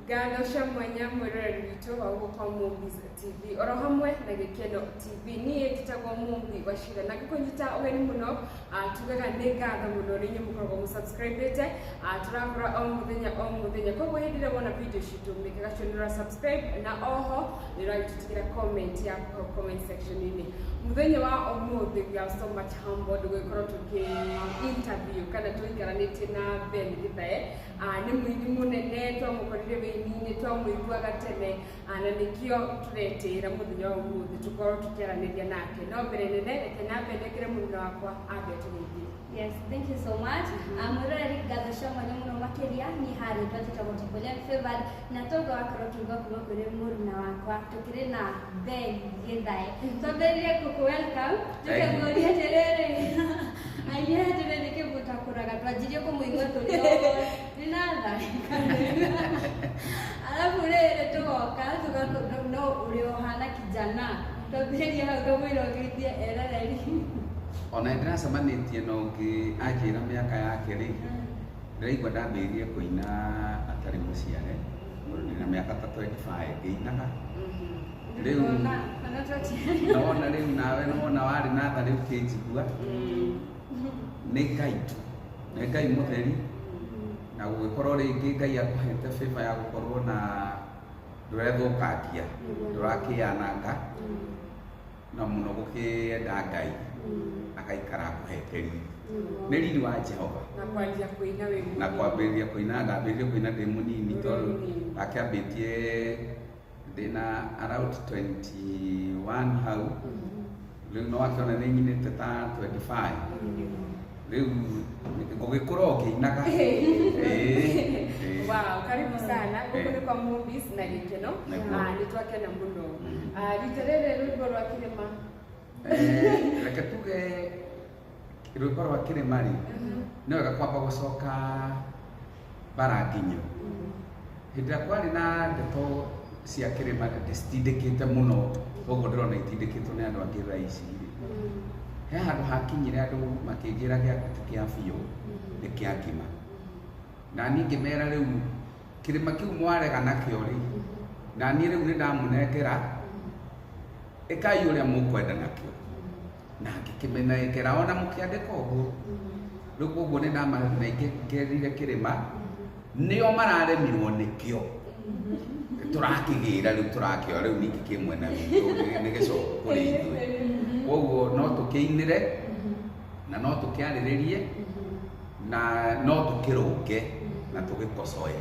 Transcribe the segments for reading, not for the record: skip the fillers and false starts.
Ngatho cia mwanya mwĩroreri witũ wa gũkũ kwa Mumbi's TV oro hamwe na Gĩkeno TV. Niĩ njĩtagwo Mumbi Wachira na ngĩkũnyita ũgeni mũno, tugaga nĩ ngatho mũno nĩ inyuĩ mũkoragwo mũsubscribĩte, tũrakora o mũthenya o mũthenya, koguo hĩndĩ ĩrĩa wona video citũ mĩkaga sure nĩ ũra subscribe na oho nĩ ũragĩtũtigĩra comment yaku hau comment section-inĩ. Mũthenya wa ũmũthĩ we are so much humbled gũgĩkorwo tũkĩ interview kana tũikaranĩtie na Ben Githae. Nĩ mũini mũnene twamũkorire wĩini-inĩ, twamũiguaga tene, na nĩkĩo tũretĩĩra mũthenya wa ũmũthĩ tũkorwo tũkĩaranĩria nake. No mbere nene reke nambe nengere mũruna wakwa ambe atũgeithie. Yes, thank you so much. Mwĩroreri, ngatho cia mwanya mũno makĩria. Niĩ harĩ njĩtagwo Tibolen Favored na toguo wakorwo ũkĩigua kuma kũrĩ mũruna wakwa, tũkĩrĩ na Ben Githae. Twambĩrĩrie gũkũ welcome, tũkĩmũria atĩrĩrĩ, aine atĩrĩ nĩkĩ mũtakũraga? Twanjirie kũmũigua tũrĩ o nĩ natharĩ, arabu rĩrĩ tũgoka tũgakũ no ũrĩa ũhana kijana. Twambĩrĩrie hau kamũira ũgeithie eroreri. Ona ndĩracemanĩtie na ũngĩ anjĩra mĩaka yake rĩ, ndĩraigua ndambĩrĩirie kũina atarĩ mũciare, tondũ ndĩna mĩaka ta 25 ngĩinaga. Rĩu Ona twatiarĩ. Nona rĩu nawe nona warĩ natharĩ ũkĩnjigua, nĩ Ngai tu, nĩ Ngai mũtheri, na gũgĩkorwo rĩngĩ Ngai akũhete favor ya gũkorwo na ndũrethũkangia, ndũrakĩananga, na mũno gũkĩenda Ngai agaikara akũhete riri, nĩ riri wa Jehova. Na kwanjia kũina wĩ Na mũnini. Kwambĩrĩria kũina, ndambĩrĩrie kũina ndĩ mũnini tondũ Mũnini. ndakĩambĩtie ndĩna around 21 hau. Rĩu no akĩona nĩ nyinĩte ta 25, rĩu ngũgĩkũra o ngĩinaga. Ĩĩ. Wow, karibu sana gũkũ nĩ kwa Movies na Gĩkeno. Nĩguo. Nĩ twakena mũno. Rita rĩrĩ rwĩmbo rwa kĩrĩma. Reke tuge rwĩmbo rwa kĩrĩma rĩ, nĩ wega kwamba gũcoka bara nginyo hĩndĩ ĩrĩa kwarĩ na ndeto cia kĩrĩma ndĩcitindĩkĩte mũno ũguo ndĩrona itindĩkĩtwo nĩ andũ angĩ thaa ici rĩ. He handũ hakinyire andũ makĩnjĩra gĩaku ti kĩa biũ, nĩ kĩa ngima, na niĩ ngĩmera rĩu kĩrĩma kĩu mwarega nakĩo rĩ, na niĩ rĩu nĩ ndamũnengera, ĩkai ũrĩa mũkwenda nakĩo, na ngĩkĩmenengera ona mũkĩandĩka ũguo. Rĩu koguo nĩ ndamanengerire kĩrĩma, nĩo mararemirwo nĩkĩo tũrakĩgĩra rĩu, tũrakĩoya rĩu ningĩ kĩ mwena witũ, nĩ gĩcoku kũrĩ ithuĩ. Koguo no tũkĩinĩre na no tũkĩarĩrĩrie na no tũkĩrũnge na tũgĩkocoe,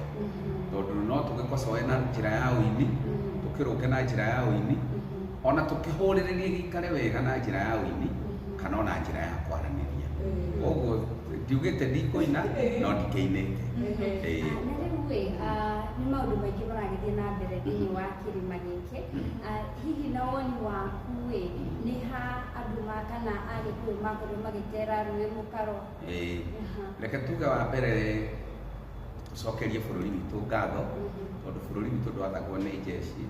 tondũ no tũgĩkocoe na njĩra ya ũini, tũkĩrũnge na njĩra ya ũini, ona tũkĩhũrĩrĩrie gĩikare wega na njĩra ya ũini kana ona njĩra ya kwaranĩria. Koguo ndiugĩte ndikũina, no ndikĩinĩte. Ĩĩ. Na rĩu ĩ, nĩ maũndũ maingĩ maragĩthiĩ na mbere thĩinĩ wa kĩrĩma gĩkĩ. Hihi na woni waku ĩ, nĩ ha andũ ma kana Agĩkũyũ makorirwo magĩtera rũĩ mũkaro? Ĩĩ. Reke tuge wa mbere tũcokerie bũrũri witũ ngatho, tondũ bũrũri witũ ndwathagwo nĩ jeshi,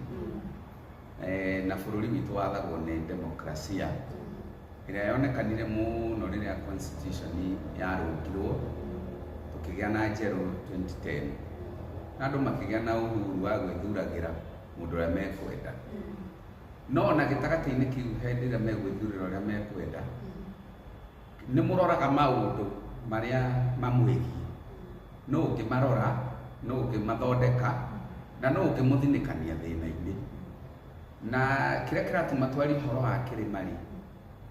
na bũrũri witũ wathagwo nĩ demokrasia ĩrĩa yonekanire mũno rĩrĩa constitution yarũngirwo, tũkĩgĩa na njerũ 2010, na andũ makĩgĩa na uhuru wa gwĩthuragĩra mũndũ ũrĩa mekwenda. No ona gĩtagatĩ-inĩ kĩu, hĩndĩ ĩrĩa megwĩthurĩra ũrĩa mekwenda, nĩ mũroraga maũndũ marĩa mamwĩgiĩ, nũ ũngĩmarora, nũ ũngĩmathondeka, na nũ ũngĩmũthinĩkania thĩna-inĩ. Na kĩrĩa kĩratũma twarie ũhoro wa kĩrĩma rĩ,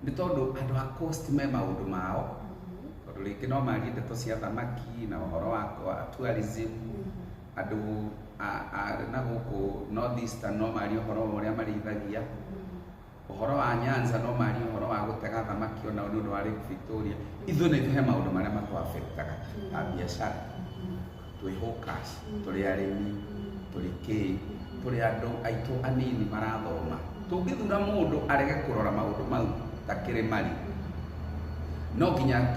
nĩ tondũ andũ a coast me maũndũ mao, tondũ rĩngĩ no marie ndeto cia thamaki na ũhoro wa tourism. Andũ a na gũkũ North Eastern no marie ũhoro wa ũrĩa marĩithagia. Ũhoro wa Nyanza no marie ũhoro wa gũtega thamaki onao nĩ ũndũ wa Lake Victoria. Ithuĩ nĩ he maũndũ marĩa matũ-affectaga ta biacara, twĩ hawkers, tũrĩ arĩmi, tũrĩ kĩ, tũrĩ andũ aitũ anini marathoma. Tũngĩthura mũndũ arege kũrora maũndũ mau ta kĩrĩma rĩ, no nginya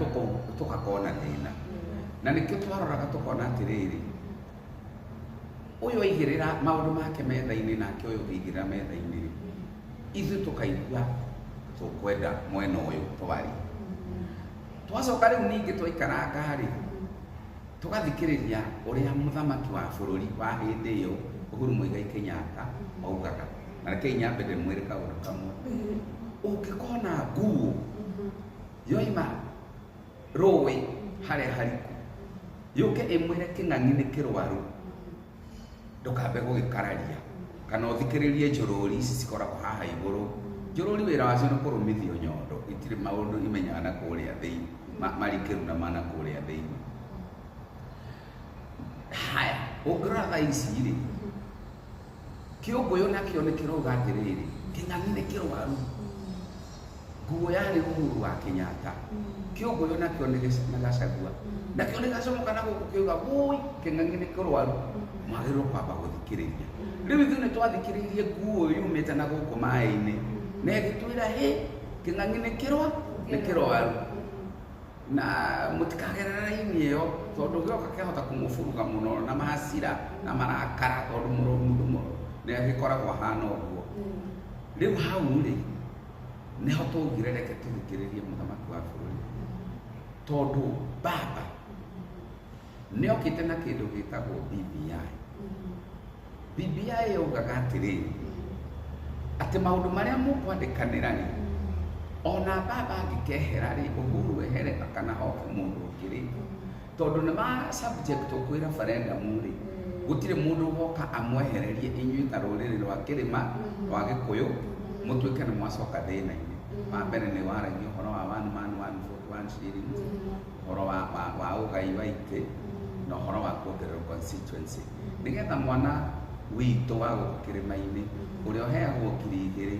tũgakorwo na thĩna. Na nĩkĩo twaroraga tũkona atĩrĩrĩ, ũyũ aigĩrĩra maũndũ make metha-inĩ nake ũyũ ũngĩ aigĩrĩra metha-inĩ rĩ, ithuĩ tũkaigua tũkwenda mwena ũyũ twarĩ. Twacoka rĩu ningĩ twaikaranga rĩ, Tũgathikĩrĩria ũrĩa mũthamaki wa bũrũri wa hĩndĩ ĩyo Uhuru Muigai Kenyatta augaga. Na rekei nyambe ndĩmwĩre kaũndũ kamwe. Ũngĩkona nguo yoima rũĩ harĩa hariku yũke ĩmwĩre kĩng'ang'i nĩ kĩrwaru, ndũkambe gũgĩkararia kana ũthikĩrĩrie njũrũri ici cikoragwo haha igũrũ. Njũrũri wĩra wacio nĩ kũrũmithio nyondo, itirĩ maũndũ imenyaga na kũrĩa thĩinĩ, marikĩru na mana kũrĩa thĩinĩ. Haya, ũngĩrora thaa ici rĩ, kĩũngũyũ nakĩo nĩ kĩrauga atĩrĩrĩ, kĩng'ang'i nĩ kĩrwaru. Nguo yarĩ Uhuru wa Kenyatta, kĩũngũyũ nakĩo nĩ Gachagua, nakĩo nĩ gacomoka na gũkũ kĩuga wũi kĩng'ang'i nĩ kĩrwaru. Mwagĩrĩirwo kwamba gũthikĩrĩria. Rĩu ithuĩ nĩ twathikĩrĩirie nguo yumĩte na gũkũ maĩ-inĩ na ĩgĩtwĩra hĩ kĩng'ang'i nĩ kĩrwaru na mũtikagerera raini ĩyo tondũ gĩoka kĩahota kũmũburuga mũno na mahacira na marakara tondũ mũndũ nĩ agĩkoragwo ahana ũguo. Rĩu hau rĩ nĩho twaugire reke tũthikĩrĩrie mũthamaki wa bũrũri tondũ baba nĩokĩte na kĩndũ gĩtagwo BBI. BBI yaugaga atĩrĩrĩ, atĩ maũndũ marĩa mũkwandĩkanĩra rĩ, ona baba angĩkehera rĩ, Uhuru ehere kana hoke mũndũ ũngĩ rĩ, tondũ nĩ ma subject kwĩ referendum rĩ, gũtirĩ mũndũ ũgoka amwehererie inyuĩ ta rũrĩrĩ rwa kĩrĩma rwa Gĩkũyũ mũtuĩke nĩ mwacoka thĩna-inĩ. Wa mbere nĩ waragia ũhoro wa one man one vote one shillings, ũhoro wa ũgai wa itĩ na ũhoro wa kuongererwo constituency nĩgetha mwana witũ wa gũkũ kĩrĩma-inĩ ũrĩa ũheagwo 2,000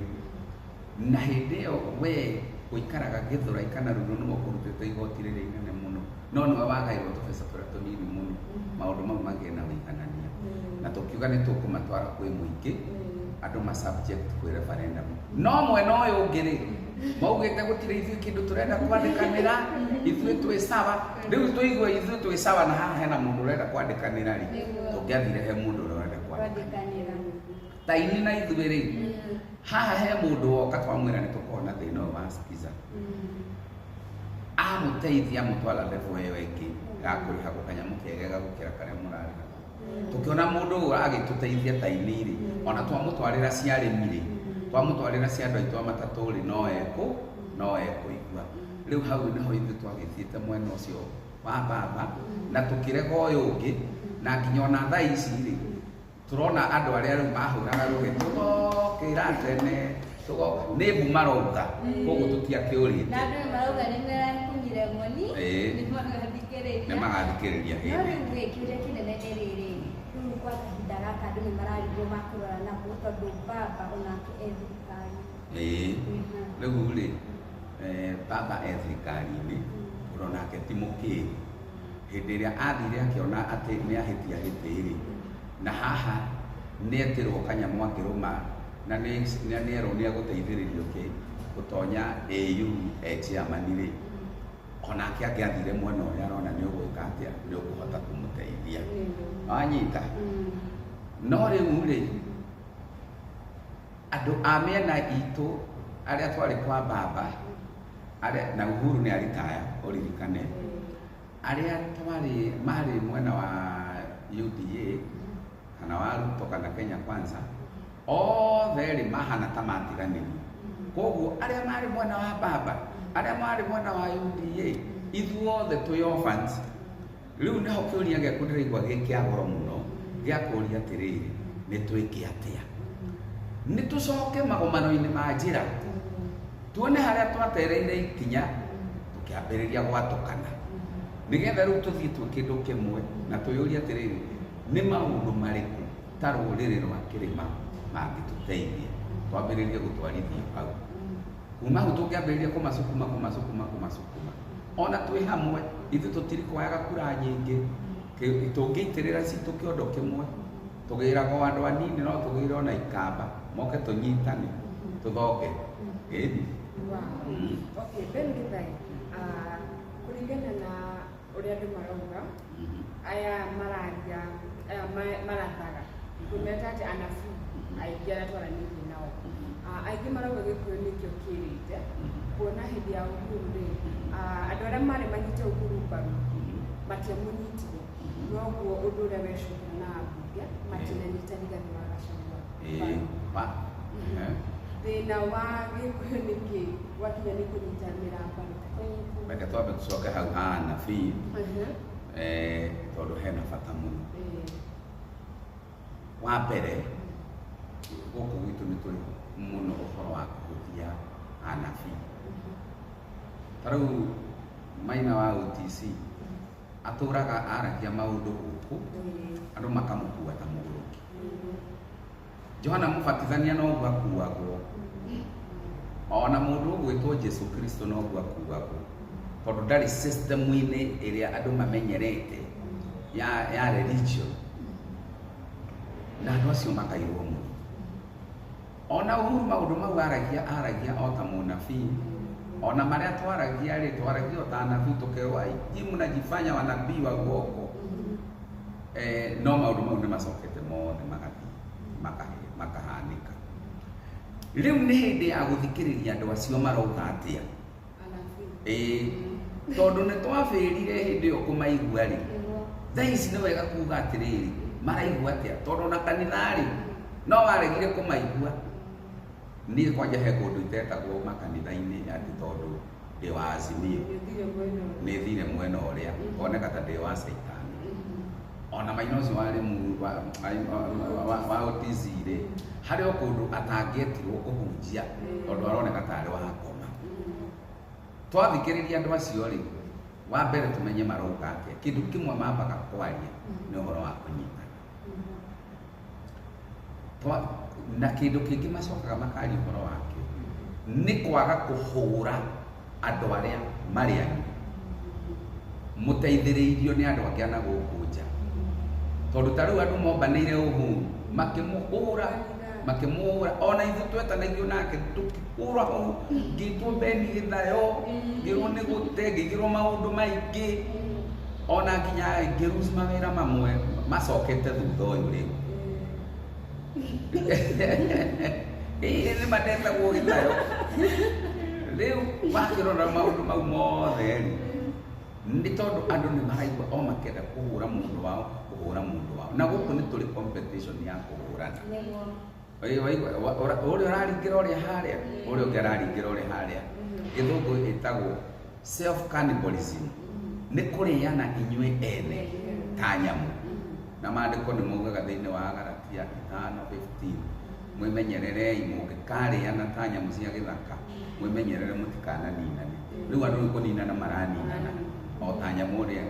na hĩndĩ ĩyo we ũikaraga Gĩthũrai kana Ruiru nĩwe ũkũrutĩte igoti rĩrĩa inene mũno no nĩwe wagaĩrwo tũbeca tũrĩa tũnini mũno, maũndũ mau magĩe na ũiganania. Na tũkiuga nĩ tũkũmatwara kwĩ mũingĩ andũ ma subject kwĩ referendum. No mwena ũyũ ũngĩ rĩ, maugĩte gũtirĩ ithuĩ kĩndũ tũrenda kwandĩkanĩra, ithuĩ twĩ sawa. Rĩu tũigue ithuĩ twĩ sawa na haha hena mũndũ ũrenda kwandĩkanĩra rĩ, tũngĩathire he mũndũ ũrĩa ũrenda kwandĩkanĩra. Ta ini na ithuĩ rĩ, haha he mũndũ woka twamwĩra nĩ tũkoragwo na thĩna ũyũ wa skiza. Amũteithia amũtwara level ĩyo ĩngĩ ya kũrĩhagwo kanyamũ kegega gũkĩra karĩa mũrarĩha. Tũkĩona mũndũ ũyũ agĩtũteithia ta ini rĩ, ona twamũtwarĩra cia arĩmi rĩ, twamũtwarĩra cia andũ aitũ a matatũ rĩ, no ekũigua. Rĩu hau nĩho ithuĩ twagĩthiĩte mwena ũcio wa baba na tũkĩrega ũyũ ũngĩ, na nginya ona thaa ici rĩ, tũrona andũ arĩa rĩu mahũraga rũgĩ tũgokĩra tene nĩ mbu marauga, koguo tũtiakĩũrĩte. Na andũ marauga nĩ merakunyire ng'oni, nĩ magathikĩrĩria. Nĩ magathikĩrĩria hĩndĩ. No rĩu rĩ, kĩũria kĩnene nĩ rĩrĩ, rĩu kwa kahinda gaka andũ nĩ mararigwo makũrora nako tondũ baba onake e thirikari. Rĩu rĩ, baba e thirikari-inĩ, tondũ onake ti mũkĩru. Hĩndĩ ĩrĩa athire akĩona atĩ nĩ ahĩtia hĩtĩ rĩ, na haha nĩ etĩrwo kanyamũ akĩrũma na nĩ erwo nĩ egũteithĩrĩrio kĩ gũtonya AU e chairman rĩ, onake angĩathire mwena ũrĩa arona nĩ ũgwĩka atĩa, nĩ ũkũhota kũmũteithia. Wanyita? No rĩu rĩ, andũ a mĩena itũ arĩa twarĩ kwa baba, arĩa na Uhuru nĩ aritaya ũririkane, arĩa twarĩ marĩ mwena wa UDA kana wa Ruto kana Kenya Kwanza, othe rĩ mahana ta matiganĩrio. Koguo arĩa marĩ mwena wa baba, arĩa marĩ mwena wa UDA, ithuothe twĩ orphans. Rĩu nĩho kĩũria gĩaku ndĩraigua gĩ kĩa goro mũno, gĩa kũũria atĩrĩrĩ, nĩ twĩke atĩa? Nĩ tũcoke magomano-inĩ ma njĩra, tuone harĩa twatereire ikinya, tũkĩambĩrĩria gwatũkana. Nĩgetha rĩu tũthiĩ twĩ kĩndũ kĩmwe na twĩyũrie atĩrĩrĩ, nĩ maũndũ marĩkũ ta rũrĩrĩ rwa kĩrĩma mangĩtũteithia twambĩrĩrie gũtwarithio hau. Kuma hau tũngĩambĩrĩria kũmacukuma kũmacukuma kũmacukuma, ona twĩ hamwe ithuĩ tũtirikwayaga kura nyingĩ, tũngĩitĩrĩra citũ kĩondo kĩmwe, tũgĩragwo andũ anini no tũgĩre ona ikamba moke tũnyitane tũthonge. Ĩni. Okay, Ben Githae, kũringana na ũrĩa andũ marauga, aya mararia, aya marathaga, kũmeta atĩ anabii aingĩ arĩa twaranĩirie nao, aingĩ marauga Gĩkũyũ nĩkĩo kĩrĩte, kuona hĩndĩ ya Uhuru rĩ, andũ arĩa marĩ manyite Uhuru mbaru matiamũnyitire. Noguo ũndũ ũrĩa wecokera na ambunge matinanyita Rigathĩ wa Gachagua. Ĩĩ, wa eh. Thĩna wa Gĩkũyũ nĩ kĩ gwakinya nĩ kũnyitanĩra mbaru? Reke twambe tũcoke hau ha anabii, tondũ hena bata mũno. Wa mbere, gũkũ gwitũ nĩ tũrĩ mũno ũhoro wa kũhũthia anabii. Ta rĩu Maina wa OTC atũraga aragia maũndũ gũkũ, andũ makamũkua ta mũgũrũki. Johana Mũbatithania noguo akuagwo, ona mũndũ ũgwĩtwo Jesu Kristo noguo akuagwo, tondũ ndarĩ system-inĩ ĩrĩa andũ mamenyerete ya religion, na andũ acio makairwo mũno. Ona Uhuru maũndũ mau aragia o ta mũnabii, ona marĩa twaragia rĩ, twaragia o ta anabii, tũkerwo aingĩ mnajifanya wanabii wa uongo. No maũndũ mau nĩ macokete mothe magathiĩ makahanĩka. Rĩu nĩ hĩndĩ ya gũthikĩrĩria andũ acio marauga atĩa. Ĩĩ, tondũ nĩ twabĩrire hĩndĩ ĩyo kũmaigua rĩ, thaa ici nĩ wega kuga atĩrĩrĩ, maraigua atĩa? Tondũ na kanitha rĩ, no waregire kũmaigua. Niĩ kwanja he kũndũ itetagwo makanitha-inĩ atĩ tondũ ndĩ wa Azimio, nĩ thire mwena ũrĩa, koneka ta ndĩ wa Caitani. Ona Maina ũcio warĩ wa OTC rĩ, harĩ o kũndũ atangĩetirwo kũhunjia tondũ aroneka tarĩ wa ngoma. Twathikĩrĩria andũ acio rĩ, wa mbere tũmenye marauga atĩa. Kĩndũ kĩmwe mambaga kwaria nĩ ũhoro wa kũnyitana. Na kĩndũ kĩngĩ macokaga makaria ũhoro wakĩo nĩ kwaga kũhũra andũ arĩa marĩ anyu mũteithĩrĩirio nĩ andũ angĩ ana gũkũ nja. Tondũ ta rĩu andũ mombanĩire Uhuru makĩmũhũra, makĩmũhũra, ona ithuĩ twetanagio nake tũkĩhũra hau, ngĩtwo Beni Gĩthayo, ngĩrwo nĩ gũte, ngĩigĩrwo maũndũ maingĩ, ona nginya ngĩruci mawĩra mamwe macokete thutha ũyũ rĩu. Ĩĩ nĩ mandetagwo Gĩthayo. Rĩu wakĩrora maũndũ mau mothe rĩ, nĩ tondũ andũ nĩ maraigua o makĩenda kũhũra mũndũ wao, kũhũra mũndũ wao. Na gũkũ nĩ tũrĩ competition ya kũhũrana. Ĩĩ, waigua, ũrĩa ũraringĩra ũrĩa harĩa, ũrĩa ũngĩ araringĩra ũrĩa harĩa. Gĩthũngũ ĩtagwo self cannibalism. Nĩ kũrĩana inyuĩ ene ta nyamũ. Na maandĩko nĩ maugaga thĩinĩ wa Galatia 5:15, mwĩmenyererei mũngĩkarĩana ta nyamũ cia gĩthaka, mwĩmenyerere mũtikananinane. Rĩu andũ nĩ kũninana maraninana o ta nyamũ ũrĩa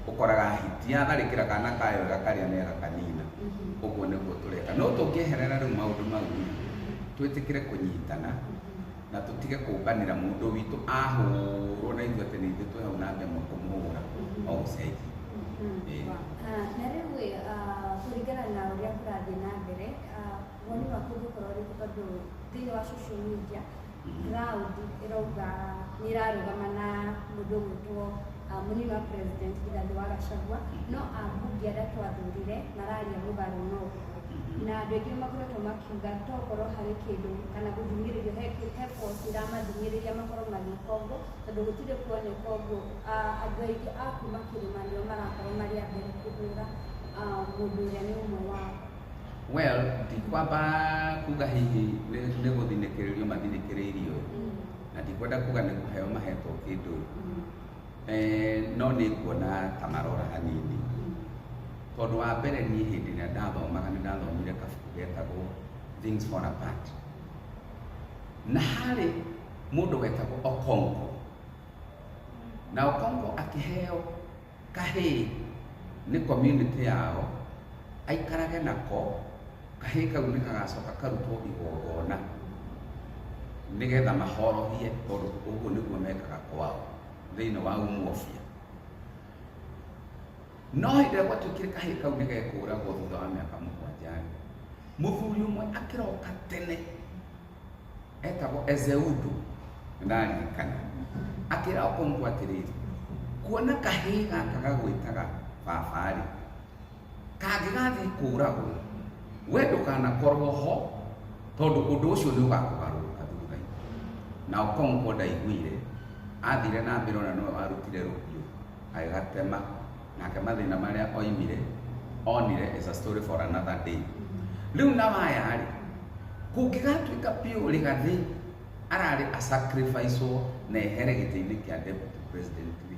ũkoraga hiti yatharĩkĩra kana kayo ĩgakarĩa na ĩgakanina. Ũguo nĩguo tũreka. No tũngĩeherera rĩu maũndũ mau rĩ, twĩtĩkĩre kũnyitana na tũtige kũmbanĩra mũndũ witũ ahũrwo na ithuĩ atĩ nĩ ithuĩ twĩ hau namba ĩmwe kũmũhũra o gũcenjia. Na rĩu ĩ, kũringana na ũrĩa kũrathiĩ na mbere, woni waku ũngĩkorwo ũrĩkũ tondũ thĩinĩ wa social media crowd ĩrauga nĩ ĩrarũgama na mũndũ ũgwĩtwo mũnini wa president Rigathĩ wa Gachagua, no ambunge arĩa twathurire mararia mũgarũ na ũguo. Na andũ aingĩ nĩ makoretwo makiuga tokorwo harĩ kĩndũ kana gũthing'ĩrĩrio, he force iramathing'ĩrĩria makorwo magĩka ũguo, tondũ gũtirĩ kuoneka ũguo. Andũ aingĩ a kuma kĩrĩma nĩo marakorwo marĩ a mbere kũhũra mũndũ ũrĩa nĩ ũmwe wao. Well, ndikwamba kuga hihi nĩ gũthinĩkĩrĩrio mathinĩkĩrĩirio, na ndikwenda kuga nĩ kũheo mahetwo kĩndũ, no nĩ nguona ta marora hanini. Tondũ wa mbere niĩ hĩndĩ ĩrĩa ndathomaga nĩ ndathomire kabuku getagwo Things Fall Apart. Na harĩ mũndũ wetagwo Okonkwo. Na Okonkwo akĩheo kahĩĩ nĩ community yao aikarage nako, kahĩĩ kau nĩ gagacoka karutwo igongona nĩgetha mahorohie, tondũ ũguo nĩguo mekaga kwao thĩinĩ wa Umuofia. No hĩndĩ ĩrĩa gwatuĩkire kahĩĩ kau nĩ gekũragwo thutha wa mĩaka 7 rĩ, mũthuri ũmwe akĩroka tene etagwo Ezeudu, nĩndaririkana, akĩra Okonkwo atĩrĩrĩ, kuona kahĩĩ gaka gagwĩtaga baba rĩ, kangĩgathiĩ kũragwo, we ndũkanakorwo ho, tondũ ũndũ ũcio nĩ ũgakũgarũrũka thutha-inĩ. Na Okonkwo ndaiguire, athire na mbere ona nĩwe warutire rũhiũ, agĩgatema. Nake mathĩna marĩa oimire onire is a story for another day. Rĩu na waya rĩ, kũngĩgatuĩka biũ Rigathĩ ararĩ a sacrifice na ehere gĩtĩ-inĩ kĩa deputy president rĩ,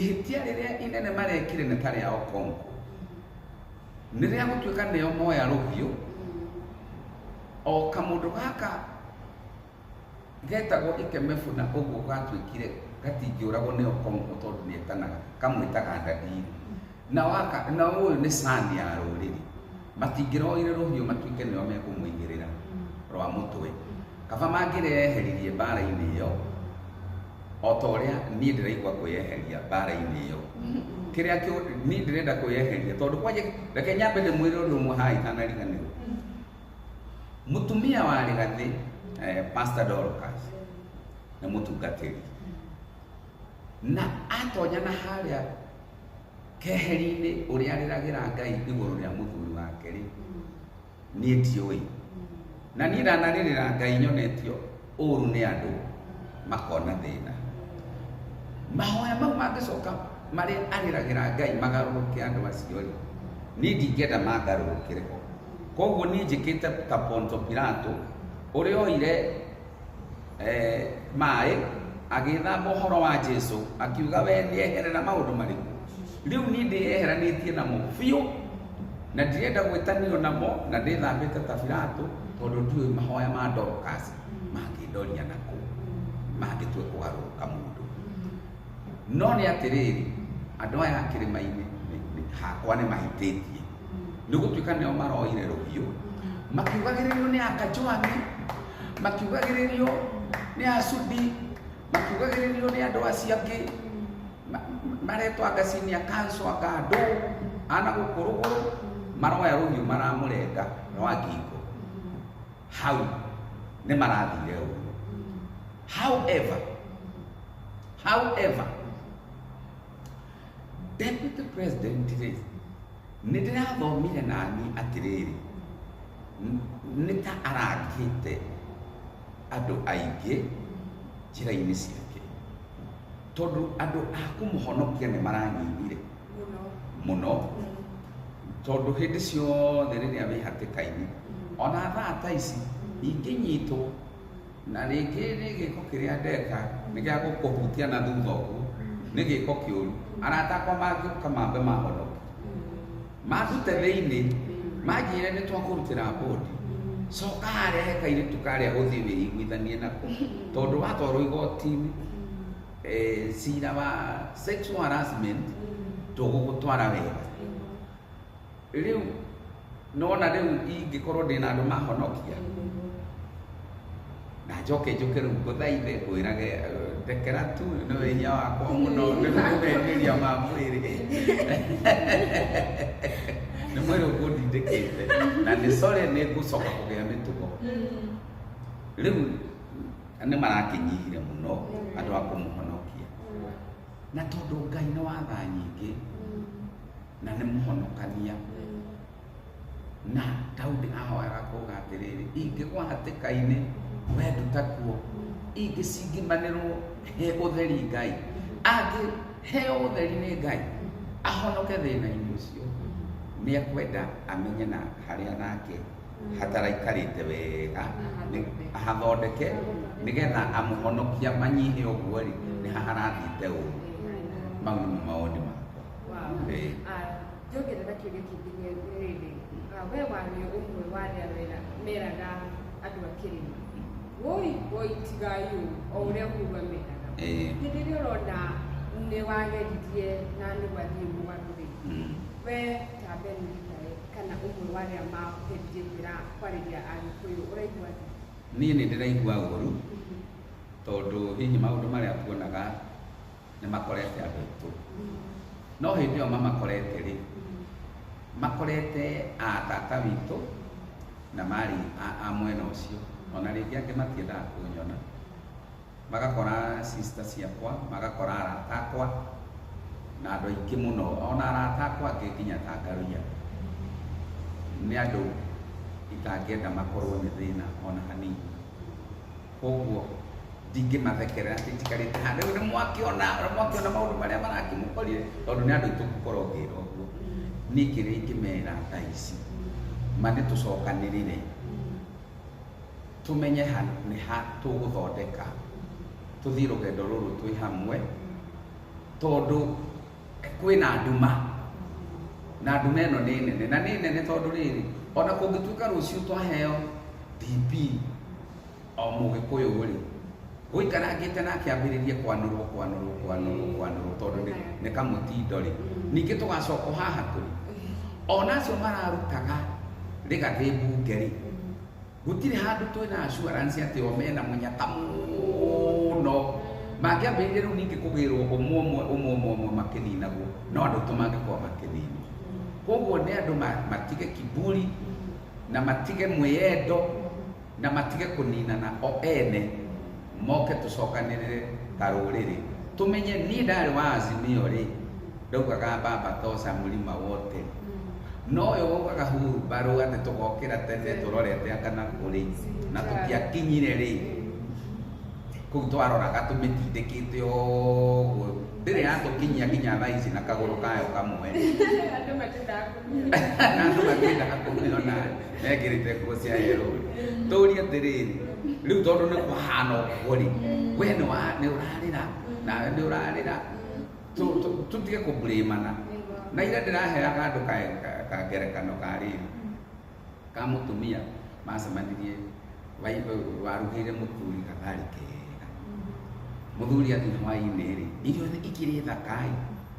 ihĩtia rĩrĩa inene marekire nĩ ta rĩa Okonkwo, nĩ rĩa gũtuĩka nĩo moya rũhiũ o kamũndũ gaka getagwo Ikemefuna ũguo gatuĩkire gatingĩũragwo nĩ Okonkwo tondũ nĩetanaga kamwĩtaga daddy na waka na ũyũ nĩ cani ya rũrĩrĩ, matingĩroire rũhiũ matuĩke nĩo mekũmũigĩrĩra rwa mũtwe, kaba mangĩreheririe mbara-inĩ ĩyo o ta ũrĩa niĩ ndĩraigua kwĩyeheria mbara-inĩ ĩyo. Kĩrĩa niĩ ndĩrenda kwĩyeheria tondũ kwanja reke nyambe ndĩmwĩre ũndũ ũmwe haha itanariganĩrwo. Mũtumia wa Rigathĩ, Pastor Dorcas, nĩ mũtungatĩri na atonya na harĩa keheri-inĩ ũrĩa arĩragĩra Ngai igũrũ rĩa mũthuri wake rĩ, niĩ ndiũĩ, na niĩ ndanarĩrĩra Ngai nyonetio ũru nĩ andũ makona thĩna. Mahoya mau mangĩcoka marĩa arĩragĩra Ngai magarũrũke andũ acio rĩ, niĩ ndingĩenda mangarũrũkĩre ho. Koguo niĩ njĩkĩte ta Ponto Pilato ũrĩa oire maĩ agĩthamba ũhoro wa Jesu akiuga we nĩeherera maũndũ marĩkũ. Rĩu niĩ ndĩyeheranĩtie namo biũ na ndirenda gwĩtanio namo na ndĩthambĩte ta Pilato tondũ ndiũĩ mahoya ma Dorcas mangĩndoria nakũ mangĩtue kũgarũrũka mũndũ. No nĩ atĩrĩrĩ, andũ aya a kĩrĩma-inĩ hakwa nĩ mahĩtĩtie nĩ gũtuĩka nĩo maroire rũhiũ makiugagĩrĩrio nĩ akajwani, makiugagĩrĩrio nĩ acudi, makiugagĩrĩrio nĩ andũ acio angĩ maretwo anga senior council anga andũ ana gũkũ rũgũrũ, maroya rũhiũ maramũrenga rwa ngingo. Hau nĩ marathire ũru. However, deputy president rĩ, nĩ ndĩrathomire nani atĩrĩrĩ, nĩ ta arangĩte andũ aingĩ njĩra-inĩ ciake tondũ andũ a kũmũhonokia nĩ maranyihire mũno, tondũ hĩndĩ ciothe rĩrĩa wĩ hatĩka-inĩ ona thaa ta ici ingĩnyitwo na rĩngĩ nĩ gĩko kĩrĩa ndeka nĩ gĩa gũkũhutia na thutha ũguo, nĩ gĩko kĩũru, arata akwa mangĩũka mambe mahonoke mandute thĩinĩ manjĩre nĩ twakũrutĩra bodi, coka harĩa he kairĩtu karĩa ũthiĩ wĩiguithanie nako, tondũ watwarwo igoti-inĩ cira wa sexual harassment ndũgũgũtwara wega. Rĩu nona rĩu ingĩkorwo ndĩna andũ mahonokia na njoke njũke rĩu ngũthaithe ngwĩrage ndekera tu nĩ wĩhia wakwa mũno nĩ merirĩria ma mwĩrĩ, nĩ mwĩrĩ ũkũndindĩkĩte na nĩ sorry nĩ ngũcoka kũgĩa mĩtugo. Rĩu nĩ marakĩnyihire mũno andũ a kũmũhonokia, na tondũ Ngai nĩ wa tha nyingĩ na nĩ mũhonokania, na Daudi ahoyaga kuga atĩrĩrĩ, ingĩgwa hatĩka-inĩ we nduta kuo, ingĩcingimanĩrwo he ũtheri Ngai, angĩheo ũtheri nĩ Ngai ahonoke thĩna-inĩ ũcio, nĩ ekwenda amenye na harĩa nake hataraikarĩte wega ahathondeke nĩgetha amũhonokia manyihe ũguo rĩ, nĩ haharathiĩte ũru. Mau nĩmo mawoni makwa. Njongerera kĩũria kĩngĩ nĩ rĩrĩ, we warĩ ũmwe wa arĩa meraga andũ a kĩrĩma woi woi tigai ũũ o ũrĩa Uhuru ameraga, hĩndĩ ĩrĩa ũrona nĩ wageririe na nĩ gwathiĩ mũgarũ rĩ, we ta Ben Githae kana ũmwe wa arĩa mageririe kwĩra kwarĩria Agĩkũyũ, ũraigua atĩa? Niĩ nĩ ndĩraigua ũru tondũ hihi maũndũ marĩa tuonaga nĩ makorete andũ aitũ, no hĩndĩ ĩyo mamakorete rĩ, makorete a tata witũ na marĩ a mwena ũcio, ona rĩngĩ angĩ matiendaga kũnyona, magakora sister ciakwa, magakora arata akwa na andũ aingĩ mũno, ona arata akwa angĩ nginya ta Ngaruiya, nĩ andũ itangĩenda makorwo nĩ thĩna ona hanini. Koguo Ndingĩmathekerera atĩ njikarĩte haha rĩu nĩ mwakiona maũndũ marĩa marakĩmũkorire, tondũ nĩ andũ aitũ ngũkorwo ngĩra ũguo. Niĩ kĩrĩa ingĩmera thaa ici, ma nĩ tũcokanĩrĩre, tũmenye nĩ ha tũgũthondeka, tũthiĩ rũgendo rũrũ twĩ hamwe, tondũ kwĩna nduma, na nduma ĩno nĩ nene, na nĩ nene tondũ rĩrĩ, ona kũngĩtuĩka rũciũ twaheo DP o Mũgĩkũyũ rĩ, gũikarangĩte nake ambĩrĩrie kwanũrwo kwanũrwo kwanũrwo kwanũrwo, tondũ nĩ kamũtindo rĩ. Ningĩ tũgacoka haha tũrĩ, ona acio mararutaga rĩgathĩ mbunge rĩ, gũtirĩ handũ twĩna assurance atĩ o mena mũnyaka mũno. Mangĩambĩrĩria rĩu ningĩ kũgĩrwo ũmwe ũmwe ũmwe ũmwe ũmwe makĩninagwo, no andũ aitũ mangĩkorwo makĩninwo. Koguo nĩ andũ matige kiburi na matige mwĩyendo na matige kũninana o ene, moke tũcokanĩrĩre ta rũrĩrĩ. Tũmenye niĩ ndarĩ wa Azimio rĩ, ndaugaga baba tosha mlima wote, no ũyũ waugaga hurumbarũ atĩ tũgokĩra tene tũrorete anga na kũrĩ, na tũtiakinyire rĩ, kũu twaroraga tũmĩtindĩkĩte ũguo, ndĩrĩ yatũkinyia nginya thaa ici na kagũrũ kayo kamwe. Andũ matiendaga kũmĩona. Na andũ matiendaga kũmĩona mekĩrĩte nguo cia yerũ. Tũrie atĩrĩrĩ, rĩu tondũ nĩ kũhana ũguo rĩ, we nĩ ũrarĩra, nawe nĩ ũrarĩra, tũtige kũblamana. Na ira ndĩraheaga andũ ka ngerekano ka rĩrĩ, ka mũtumia macemanirie, warugĩire mũthuri gathari kega. Mũthuri athiĩ hwaĩ-inĩ rĩ, irio ikĩrĩ thaka-ĩ,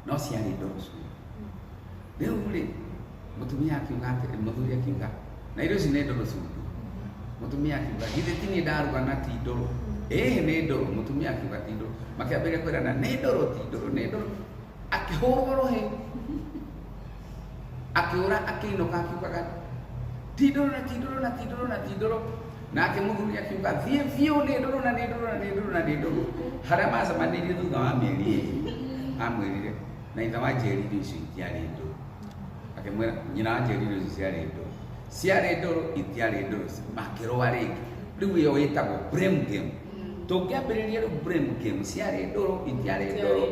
no ciarĩ ndũrũ cumbĩ. Rĩu rĩ, mũtumia akiuga atĩrĩ, mũthuri akiuga, na irio ici nĩ ndũrũ cumbĩ. Mũtumia akiuga, githĩ ti niĩ ndaruga na ti ndũrũ? Ĩĩ nĩ ndũrũ. Mũtumia akiuga ti ndũrũ. Makĩambĩrĩria kwĩrana nĩ ndũrũ, ti ndũrũ, nĩ ndũrũ. Akĩhũrwo rũhĩ, akĩũra, akĩinũka akiugaga ti ndũrũ na ti ndũrũ na ti ndũrũ na ti ndũrũ. Nake mũthuri akiuga thiĩ biũ, nĩ ndũrũ na nĩ ndũrũ na nĩ ndũrũ na nĩ ndũrũ. Harĩa macemanirie thutha wa mĩeri ĩrĩ, amwĩrire na ithe wa Njeri irio icio itiarĩ ndũrũ. Akĩmwĩra nyina wa Njeri irio icio ciarĩ ndũrũ, ciarĩ ndũrũ, itiarĩ ndũrũ. Makĩrũa rĩngĩ. Rĩu ĩyo ĩtagwo blame game. Tũngĩambĩrĩria rĩu blame game, ciarĩ ndũrũ, itiarĩ ndũrũ,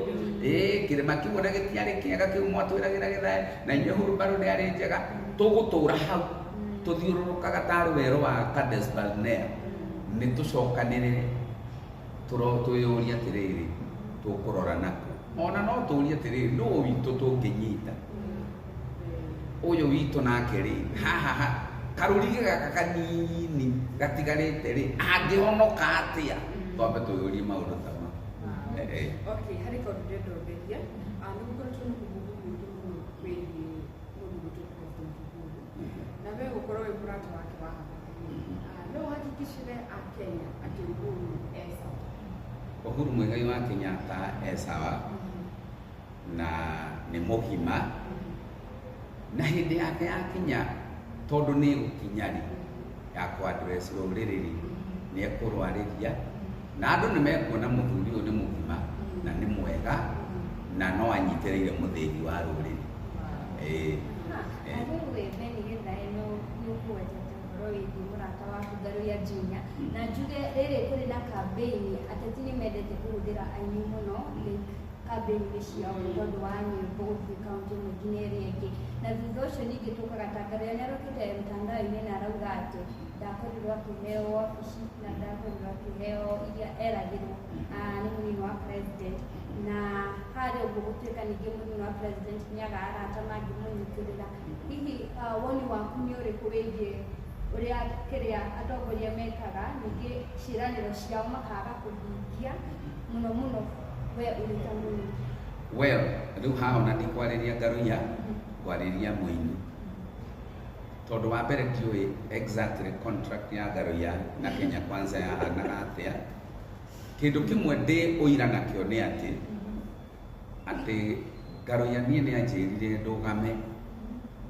ĩĩ kĩrĩma kĩu ona gĩtiarĩ kĩega kĩu mwatwĩragĩra gĩthae, na inyuĩ hurumbarũ ndĩarĩ njega. Tũgũtũra hau tũthiũrũrũkaga tarĩ werũ wa Kadesh Barnea. Nĩ tũcokanĩrĩre, twĩyũrie atĩrĩrĩ, tũkũrora nakũ? Ona no tũrie atĩrĩrĩ, nũ witũ tũngĩnyita? Ũyũ witũ nake rĩ, haha ha karũrigi gaka kanini gatigarĩte rĩ, angĩhonoka atĩa? Twambe twĩyũrie maũndũ ta mau. Okay, harĩ kaũndũ ndĩrenda ũnderie. Nĩ gũkoretwo na ũgumu mũingĩ mũno wĩgiĩ mũndũ ũgwĩtwo President Uhuru, na we gũkorwo wĩ mũrata wake wa hakuhĩ, no ũhakikicire Akenya atĩ Uhuru e sawa? Uhuru Muigai wa Kenyatta e sawa na nĩ mũgima, na hĩndĩ yake yakinya, tondũ nĩ ĩgũkinya rĩ, ya kũ address rũrĩrĩ rĩ, nĩ ekũrwarĩria, na andũ nĩ mekuona mũthuri ũyũ nĩ mũgima na nĩ mwega na no anyitĩrĩire mũthĩgi wa rũrĩrĩ. Na rĩu we Ben Githae nĩ ũkũgwetete ũhoro wĩgiĩ mũrata waku Ngaruiya Junior, na njuge rĩrĩ kũrĩ na campaign, ateti nĩ mendete kũhũthĩra aini mũno like campaign-inĩ ciao nĩ tondũ wa nyĩmbo gũthiĩ kaũntĩ ĩmwe nginya ĩrĩa ĩngĩ. Na thutha ũcio ningĩ tũkaga ta Ngaruiya nĩ arokĩte mtandao-inĩ na arauga atĩ ndakorirwo akĩheo wabici na ndakorirwo akĩheo iria eragĩrwo nĩ mũnini wa president, na harĩa ũguo gũtuĩka ningĩ mũnini wa president nĩ aga arata mangĩmũnyitĩrĩra. Hihi woni waku nĩ ũrĩkũ wĩgiĩ ũrĩa kĩrĩa atongoria mekaga, ningĩ ciĩranĩro ciao makaga kũhingia mũno mũno we ũrĩ ta mũini? Well, rĩu haha ona ndikwarĩria Ngaruiya, ngwarĩria mũini, tondũ wa mbere ndiũĩ exactly contract ya Ngaruiya na Kenya Kwanza yahanaga atĩa. Kĩndũ kĩmwe ndĩ ũira nakĩo nĩ atĩ Ngaruiya niĩ nĩ anjĩrire ndũgame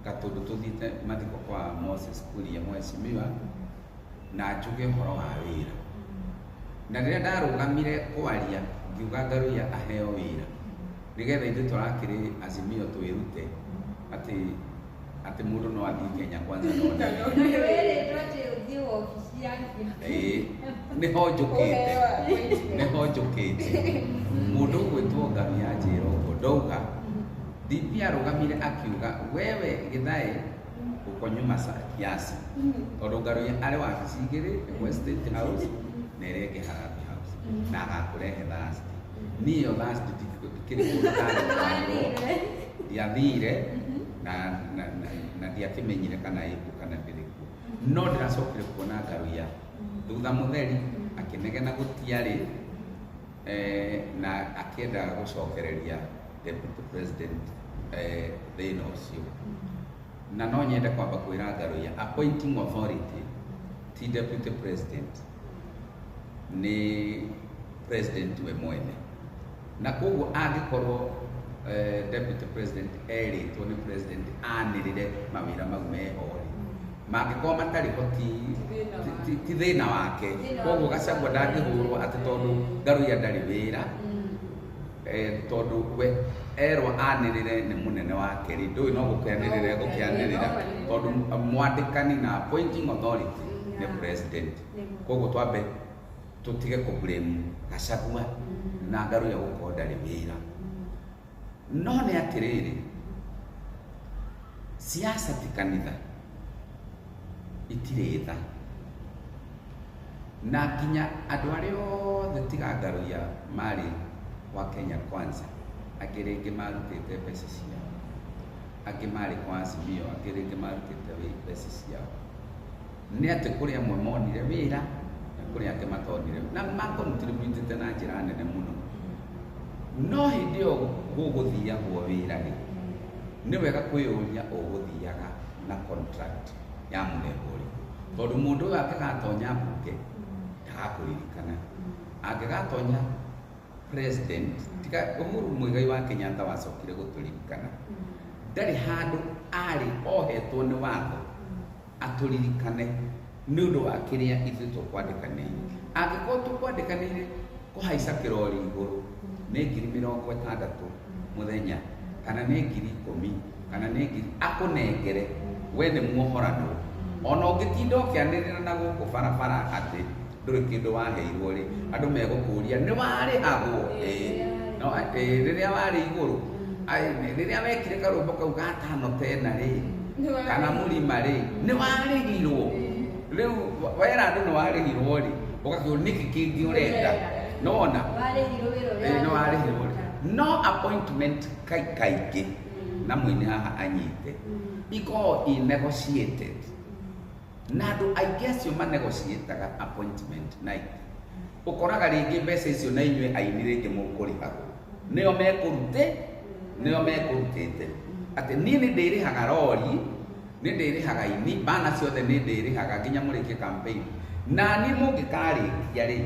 gatũndũ tũthiĩte mathiko kwa Moses Kuria mheshimiwa, na njuge ũhoro wa wĩra. Na rĩrĩa ndarũgamire kwaria, ngiuga Ngaruiya aheo wĩra nĩgetha ithuĩ tũrakĩrĩ Azimio twĩrute atĩ mũndũ no athiĩ Kenya Kwanza no nĩ. Wĩrĩtwo atĩ ũthiĩ wabici ya Ĩĩ, nĩho njũkĩte. Ũheo appointment. Nĩho njũkĩte. Mũndũ ũgwĩtwo Ngaruiya anjĩra ũguo ndauga DP arũgamire akiuga, wewe Githae uko nyuma kiasi, tondũ Ngaruiya arĩ wabici igĩrĩ, ĩmwe State House na ĩrĩa ĩngĩ Harambee House, na agakũrehe Thursday. Niĩ ĩyo Thursday ndikĩrĩ kũndũ ndatwarirwo, ndiathire na ndiakĩmenyire kana ĩkuo kana ndĩrĩ kuo, no ndĩracokire kuona Ngaruiya thutha mũtheri akĩnegena gũtiarĩ na akĩendaga gũcokereria deputy president thĩna ũcio. Na no nyende kwamba kwĩra Ngaruiya, appointing authority ti deputy president, nĩ president we mwene, na koguo angĩkorwo deputy president erĩtwo nĩ president anĩrĩre mawĩra mau meho rĩ, mangĩkorwo matarĩ ho ti thĩna wake. Thĩna Koguo wake. Gachagua ndangĩhũrwo atĩ tondũ Ngaruiya ndarĩ wĩra, tondũ we erwo anĩrĩre nĩ mũnene wake rĩ, ndũĩ no gũkĩanĩrĩra egũkĩanĩrĩra, tondũ mwandĩkani na appointing authority nĩ president. Koguo twambe tũtige kũ blame Gachagua na Ngaruiya gũkorwo ndarĩ wĩra. No nĩ atĩrĩrĩ, siasa ti kanitha, itirĩ tha, na nginya andũ arĩa othe tiga Ngaruiya marĩ wa Kenya Kwanza, angĩ rĩngĩ marutĩte mbeca ciao, angĩ marĩ kwa Azimio, angĩ rĩngĩ marutĩte mbeca ciao, nĩ atĩ kũrĩ amwe monire wĩra na kũrĩ angĩ matonire, na macontributĩte na njĩra nene mũno. No hĩndĩ ĩyo gũgũthiagwo wĩra rĩ, nĩ wega kwĩyũria ũgũthiaga na contract ya mũthemba ũrĩkũ, tondũ mũndũ ũyũ angĩgatonya mbunge ndagakũririkana, angĩgatonya president, tiga Uhuru Muigai wa Kenyatta wacokire gũtũririkana, ndarĩ handũ arĩ ohetwo nĩ watho atũririkane nĩ ũndũ wa kĩrĩa ithuĩ tũkwandĩkanĩire. Angĩkorwo tũkwandĩkanĩire kũhaica kĩrori igũrũ nĩ 60,000 mũthenya, kana nĩ 10,000, kana nĩ ngiri, akũnengere we nĩ muohoranwo. Ona ũngĩtinda ũkĩanĩrĩra na gũkũ barabara atĩ ndũrĩ kĩndũ waheirwo rĩ, andũ megũkũria nĩ warĩhagwo. Ĩĩ, no ĩĩ, rĩrĩa warĩ igũrũ, ai, rĩrĩa wekire karũmbo kau gatano tena rĩ, kana mũrima rĩ, nĩ warĩhirwo. Rĩu wera andũ nĩ warĩhirwo rĩ, ũgakĩũria nĩkĩ kĩngĩ ũrenda nona. Warĩhirwo wĩra ũrĩa Ĩĩ, nĩ warĩhirwo rĩ. No appointment kaingĩ na mũini haha anyite ikoragwo i negotiated, na andũ aingĩ acio manegotiataga appointment night, ũkoraga rĩngĩ mbeca icio na inyuĩ aini rĩngĩ mũkũrĩhagwo nĩo mekũrute, nĩo mekũrutĩte atĩ niĩ nĩ ndĩrĩhaga rori, nĩ ndĩrĩhaga ini bana ciothe, nĩ ndĩrĩhaga nginya mũrĩkie campaign, na niĩ mũngĩkarĩkia rĩ,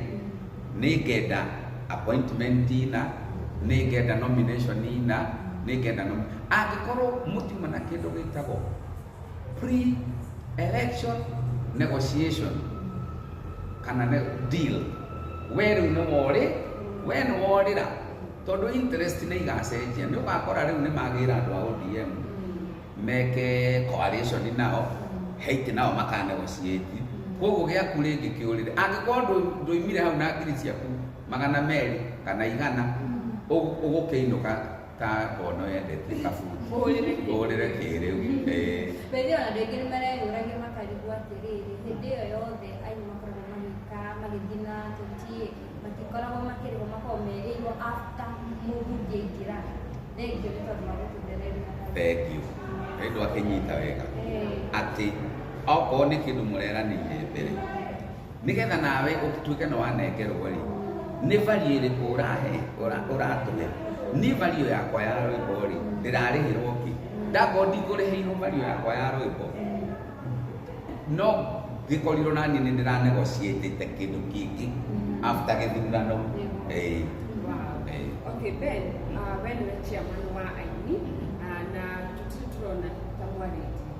nĩ ngenda appointment ina, nĩ ngenda nomination ina, nĩ ngenda angĩkorwo mũtiuma na kĩndũ gĩtagwo pre election negotiation kana deal, we rĩu nĩ worĩ, we nĩ worĩra, tondũ interest nĩ igacenjia. Nĩ ũgakora rĩu nĩ magĩra andũ a ODM meke coalition nao heiti, nao makanegotiate, koguo gĩaku rĩngĩ kĩũrĩre angĩkorwo ndũimire hau na ngiri ciaku 200 kana 100, ũgũkĩinũka ta mbono yendete kabuti. Ũhũrĩre kĩ. Ũhũrĩre kĩrĩu. Ĩĩ. Bethe ona andũ aingĩ nĩ mareyũragia makarigwo atĩrĩrĩ, hĩndĩ ĩyo yothe aini makoragwo magĩka magĩthiĩ na tũti matikoragwo makĩrĩhwo, makoragwo merĩirwo after mũmbunge aingĩra. Thengiũ nĩ tondũ wa gũtũthereria. Thengiũ rĩu ndwakĩnyita wega atĩ okorwo nĩ kĩndũ mũreranĩire mbere nĩgetha nawe ũtuĩke nĩ wanengerwo rĩ, nĩ value ĩrĩkũ ũrahe ũratũhe? Niĩ value yakwa ya rwĩmbo rĩ, ndĩrarĩhĩrwo kĩ? Ndakorwo ndikũrĩhĩirwo value yakwa ya rwĩmbo, no ngĩkorirwo naniĩ nĩ ndĩranegotiatĩte kĩndũ kĩngĩ after gĩthurano. Ĩĩ. Wow. Ĩĩ. Okay, Ben, we nĩwe chairman wa aini, na tũtirĩ tũrona ta mwarĩtie.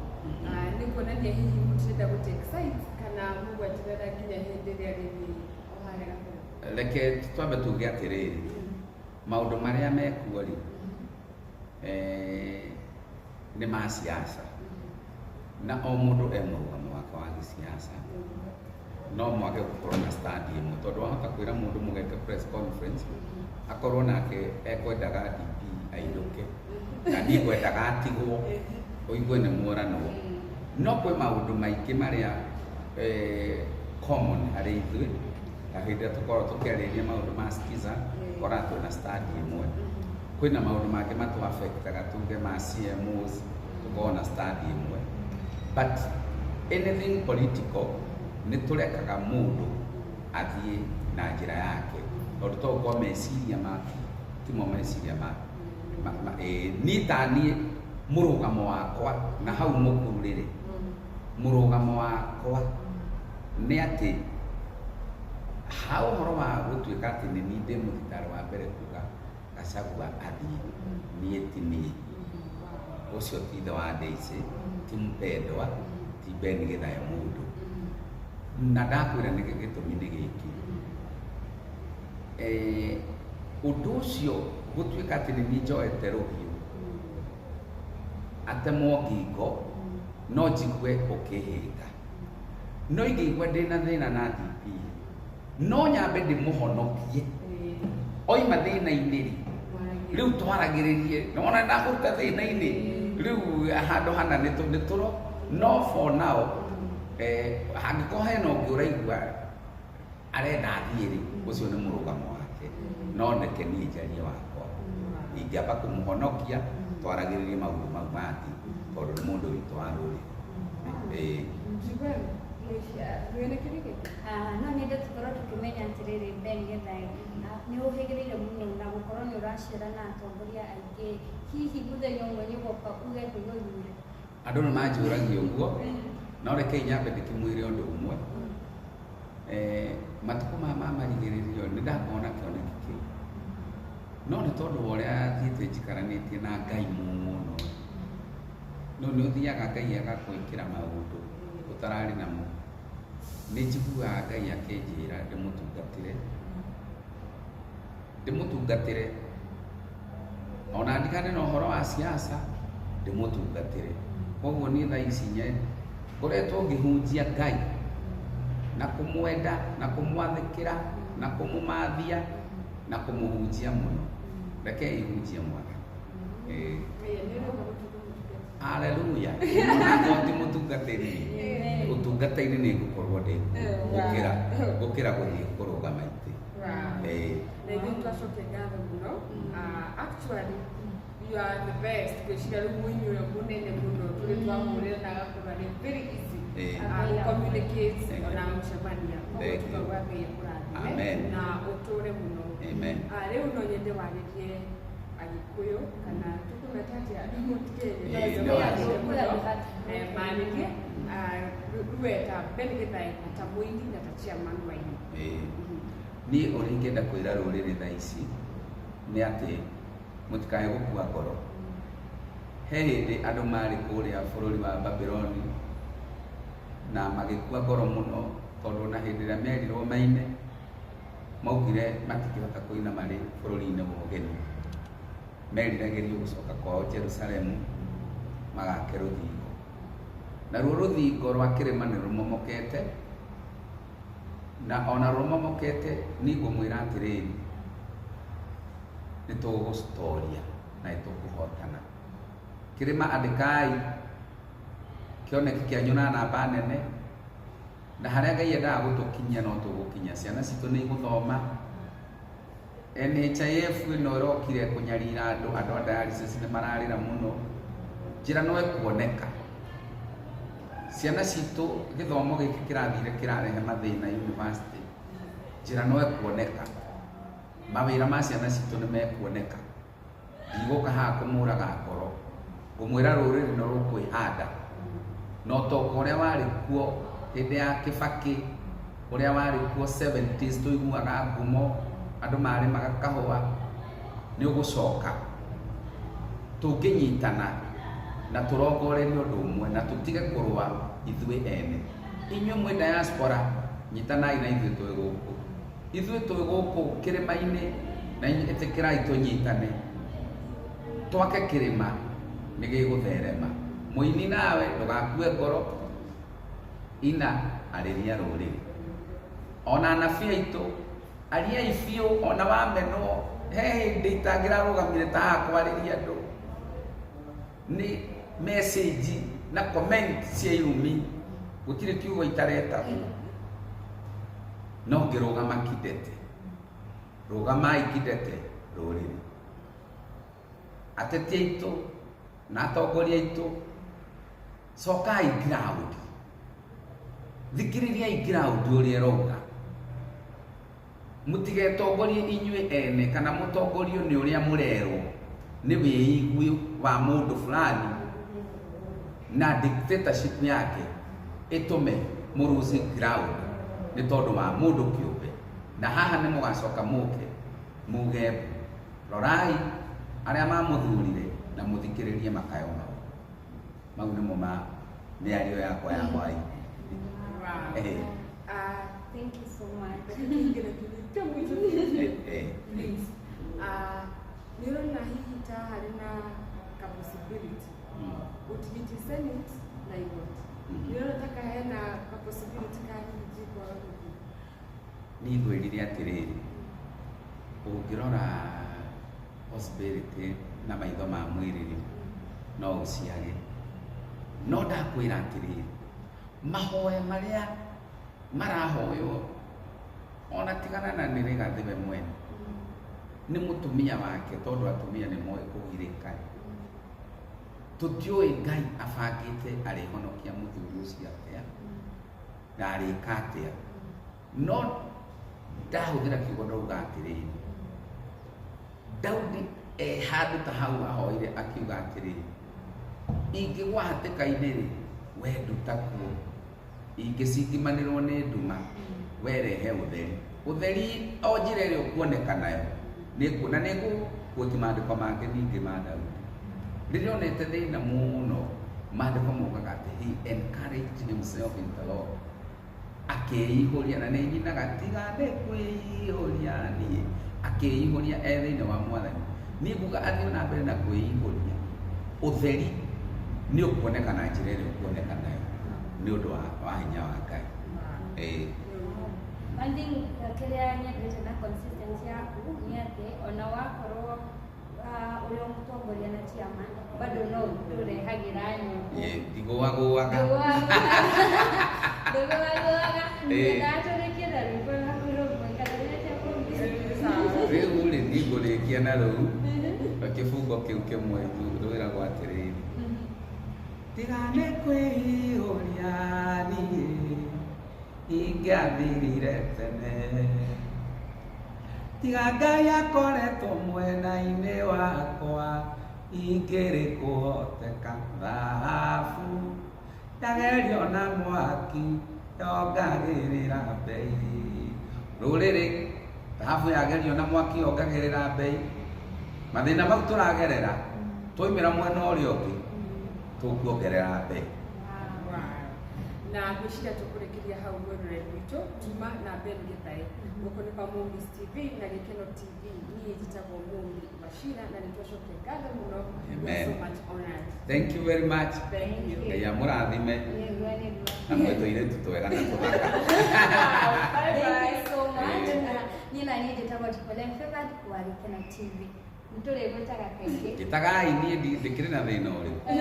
Nĩ kuonania hihi mũtirenda gũ take sides kana mũgweterera nginya hĩndĩ ĩrĩa rĩngĩ o harĩa gabere? Reke twambe tuge atĩrĩrĩ, maũndũ marĩa mekuo rĩ, nĩ ma siasa, na o mũndũ e mũrũgamo wake wa gĩsiasa. No mwage gũkorwo na stand ĩmwe, tondũ wahota kwĩra mũndũ mũgeke press conference, akorwo nake ekwendaga DP ainũke na niĩ ngwendaga atigwo, ũigue nĩ mworanwo. No kwĩ maũndũ maingĩ marĩa common harĩ ithuĩ, ta hĩndĩ ĩrĩa tũkoragwo tũkĩarĩrĩria maũndũ ma skiza, koraga twĩna stand ĩmwe. Kwĩna maũndũ mangĩ matũ affectaga, tuge ma CMOs, tũkorwo na stand ĩmwe. But anything political, nĩ tũrekaga mũndũ athiĩ na njĩra yake, tondũ to gũkorwo meciria maku timo meciria ma niĩ ta niĩ mũrũgamo wakwa na hau mũkuru rĩrĩ, mũrũgamo wakwa nĩ atĩ ha ũhoro wa gũtuĩka atĩ nĩ niĩ ndĩ mũthitarĩ wa mbere kuga Gachagua athiĩ, niĩ ti niĩ ũcio, ti ithe wa Daisy, ti mpendwa, ti Ben Githae mũndũ. Na ndakwĩra nĩ gĩtũmi nĩ gĩkĩ, ũndũ ũcio gũtuĩka atĩ nĩ niĩ njoete rũhiũ atemwo ngingo, no njigue ũkĩhĩnga, no ingĩigua ndĩna thĩna na DP, no nyambe ndĩmũhonokie oima thĩna-inĩ rĩ, rĩu twaragĩrĩrie, nĩwona ndakũruta thĩna-inĩ rĩu handũ hana nĩ tũro. No for now, hangĩkorwo hena ũngĩ ũraigua arenda athiĩ rĩ, ũcio nĩ mũrũgamo wake, no ndeke niĩ njarie wakwa. Ingĩamba kũmũhonokia, twaragĩrĩrie maũndũ mau mangĩ, tondũ nĩ mũndũ witũ wa rũrĩrĩ. Ĩĩ. Wĩna kĩrĩ gĩkĩ? Ah, no nyende tũkorwo tũkĩmenya atĩrĩrĩ, Ben Githae, nĩ ũhĩgĩrĩire mũno na gũkorwo nĩ ũracera na atongoria aingĩ. Hihi mũthenya ũmwe nĩ ũgoka uge ndũgũthure? Andũ nĩ manjũragia ũguo, no rekei nyambe ndĩkĩmwĩre ũndũ ũmwe. Matukũ maya ma marigĩrĩrio nĩ ndakorwo na kĩoneki kĩu, no nĩ tondũ wa ũrĩa thiĩte njikaranĩtie na Ngai mũno, no nĩ ũthiaga Ngai agagwĩkĩra maũndũ ũtararĩ namo. Nĩ njiguaga Ngai akĩnjĩra ndĩmũtungatĩre, ndĩmũtungatĩre ona ndigane na ũhoro wa siasa, ndĩmũtungatĩre. Koguo niĩ thaa ici nye ngoretwo ngĩhunjia Ngai na kũmwenda na kũmwathĩkĩra na kũmũmathia na kũmũhunjia mũno. Rekei hunjie Mwathani. Ĩĩ. Nĩ ũroka gũtuĩka mũtungatĩri? Haleluya! Onakorwo ti mũtungatĩri, ũtungata-inĩ nĩ ngũkorwo ndĩ gũkĩra gũkĩra gũthiĩ kũrũgama itĩ. Ĩĩ. Na ithuĩ twacokia ngatho mũno. Actually you are the best. Ngwĩciria rĩu mũini ũrĩa mũnene mũno tũrĩ twahũrĩra na agakorwo arĩ very easy communicate ona gũcemania. Koguo Thank you. tukauga Ngai akũrathime Amen. na ũtũre mũno. Amen. Rĩu no nyende warĩrie Agĩkũyũ, kana tũkũmeta atĩa andũ mũtikĩrĩ? Ĩĩ, nĩ warie. Marĩrie rĩu ta Ben Githae na ta mũini na ta chairman wa ini. Ĩĩ. Niĩ ũrĩa ingĩenda kwĩra rũrĩrĩ thaa ici nĩ atĩ mũtikae gũkua ngoro. He hĩndĩ andũ marĩ kũrĩa bũrũri wa Babyloni na magĩkua ngoro mũno, tondũ ona hĩndĩ ĩrĩa merirwo maine, maugire matingĩhota kũina marĩ bũrũri-inĩ wa ũgeni. Meriragĩrio gũcoka kwao Jerusalemu magake rũthingo. Naruo rũthingo rwa kĩrĩma nĩ rũmomokete, na ona rũmomokete niĩ ngũmwĩra atĩrĩrĩ, nĩ tũgũcitoria na nĩ tũkũhotana. Kĩrĩma andĩkai kĩoneki kĩanyu na namba nene, na harĩa Ngai endaga gũtũkinyia no tũgũkinya. Ciana citũ nĩ igũthoma. NHIF ĩno ĩrokire kũnyarira andũ, andũ a dialysis nĩ mararĩra mũno. Njĩra no ĩkuoneka. Ciana citũ gĩthomo gĩkĩ kĩrathire kĩrarehe mathĩna university, njĩra no ĩkuoneka. Mawĩra ma ciana citũ nĩ mekuoneka. Ndigũka haha kũmũraga ngoro, ngũmwĩra rũrĩrĩ no rũkwĩhanda na ũtonga ũrĩa warĩ kuo hĩndĩ ya Kĩbakĩ, ũrĩa warĩ kuo 70s, tũiguaga ngumo andũ marĩmaga kahũa, nĩ ũgũcoka. Tũngĩnyitana na tũrongorerie ũndũ ũmwe na tũtige kũrũa ithuĩ ene. Inyuĩ mwĩ diaspora, nyitanai na ithuĩ twĩ gũkũ, ithuĩ twĩ gũkũ kĩrĩma-inĩ, na ĩtĩkĩrai tũnyitane twake kĩrĩma nĩ gĩgũtherema. Mũini nawe ndũgakue ngoro, ina arĩria rũrĩrĩ. Ona anabii aitũ ariai biũ ona wamenwo he hĩndĩ itangĩrarũgamire ta haha kwarĩria andũ nĩ message na comment cia irumi gũtirĩ kiugo itaretagwo no ngĩrũgama kidete rũgamai kidete rũrĩrĩ ateti aitũ na atongoria aitũ cokai ground thikĩrĩriai ground ũrĩa ĩrauga mũtigetongorie inyuĩ ene kana mũtongorio nĩ ũrĩa mũrerwo nĩ wĩigwi wa mũndũ fulani na dictatorship yake ĩtũme mũlose ground nĩ tondũ wa mũndũ kĩũmbe na haha nĩ mũgacoka mũke muge rorai arĩa mamũthurire na mũthikĩrĩrie makayo mao mau nĩmo ma mĩario yakwa ya hwaĩ. Wow. Thank you so much. Please. Nĩ ũrona hihi ta harĩ na ka possibility ũtigĩtie Senate na igoti nĩ ũrona ta hena ka possibility ka hihi njikwaga gũthiĩ? Niĩ ngwĩrire atĩrĩrĩ, ũngĩrora possibility na maitho ma mwĩrĩ rĩ, no ũciage, no ndakwĩra atĩrĩrĩ, mahoya marĩa marahoywo ona tigana na nĩ Rigathĩ we mwene nĩ mũtumia wake tondũ atumia nĩ moĩ kũgirĩka tũtiũĩ Ngai abangĩte arĩhonokia mũthuri ũcio atĩa na arĩka atĩa no ndahũthĩra kiugo ndauga atĩrĩrĩ Daudi e handũ ta hau ahoire akiuga atĩrĩrĩ ingĩgwa hatĩka-inĩ rĩ we nduta kuo ingĩcingimanĩrwo nĩ nduma we rehe ũtheri ũtheri o njĩra ĩrĩa ũkuoneka nayo na nĩngũquote maandĩko mangĩ ningĩ ma Daudi rĩrĩa onete thĩna mũno maandĩko maugaga atĩ he encouraged himself in the Lord akĩihũria na nĩ nyinaga tiga nĩ kwĩihũria niĩ akĩihũria e thĩinĩ wa mwathani niĩ nguga athiĩ na mbere na kwĩihũria ũtheri nĩ ũkuoneka na njĩra ĩrĩa ũkuoneka nayo nĩ ũndũ wa hinya wa Ngai. Ĩĩ. One thing kĩrĩa nyendete na consistency yaku nĩ atĩ ona wakorwo ũrĩ o mũtongoria na chairman bado no ndũrehagĩra nyĩmbo. Ĩĩ, ndigũagũaga. Ndũgũagũaga. Ĩĩ. Nyendaga tũrĩkie na rwĩmbo rwaku rũmwe kana rũrĩa Rĩu rĩ niĩ ngũrĩkia na rũu kĩbungo kĩu kĩmwe rwĩragwo atĩrĩrĩ tiga nĩ kwĩihũria niĩ ingĩathirire tene tiga Ngai akoretwo mwena-inĩ wakwa ingĩrĩ kũhoteka thahabu yagerio na mwaki yongagĩrĩra mbei rũrĩrĩ thahabu yagerio na mwaki yongagĩrĩra mbei mathĩna mau tũragerera twaumĩra mwena ũrĩa ũngĩ tũkuongerera mbei. Na ngwĩciria tũkũrĩkĩria hau mwĩroreri witũ tuma na Ben Githae gũkũ nĩ kwa Mũmbi's TV na Gĩkeno TV niĩ njĩtagwo Mumbi Wachira na nĩ twacokia ngatho mũno. We are so Amen. much honored. Thank you very much. Thank you. Ngai amũrathime Nĩguo, nĩguo. na mwĩ tũirĩtu twega na tũthaka. Bye. Thank Bye. you so much. Niĩ na niĩ njĩtagwo Tipolen Favored wa Gĩkeno TV. Nĩtũrĩgwĩtaga kaingĩ. Njĩtagai niĩ ndikĩrĩ na thĩna ũrĩkũ. Ah,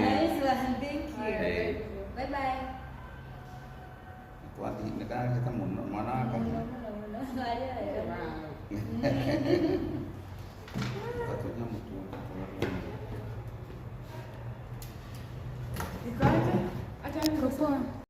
nice one. Thank you. Ĩĩ. Bye bye. Twathiĩ nĩndarĩte mũno mwana wakwa. Mũno mũno mũno. Waria wega. Wow. Tũnyamũ tuothe.